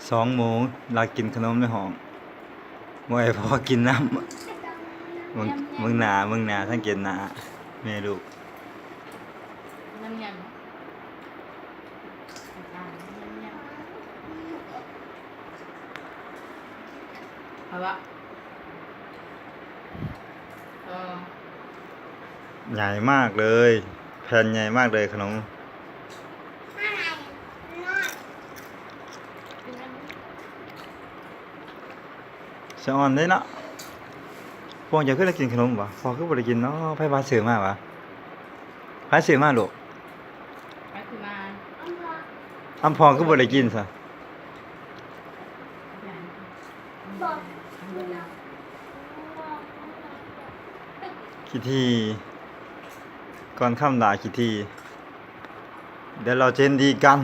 ສອງໂມງ ລັກກິນຂະໜົມໃນຫ້ອງ ບໍ່ໃຫ້ພໍ່ກິນນຳ. ເບິ່ງ ເບິ່ງໜ້າ ເບິ່ງໜ້າ ສັງເກດໜ້າແມ່ລູກ. ຍຳໆ ຍຳໆ ເອົາວະ ເອີ ໃຫຍ່ມາກເລີຍ ແຜ່ນໃຫຍ່ມາກເລີຍຂະໜົມ. ສະອອນເດ້ເນາະ. ພວກເຈົ້າຄືໄດ້ກິນຂະໜົມຫວາ? ພໍ່ຄືບໍ່ໄດ້ກິນເນາະ? ໃຜພາຊື້ມາຫວາ? ໃຜຊື້ມາລູກ? ໃຜຊື້ມາ? ອຳພອນຄືບໍ່ໄດ້ກິນຊະ? ຂີ້ຖີ່ ກ່ອນຄຳດ່າຂີ້ຖີ່ ດຽວເຮົາຈະເຫັນດີກັນ.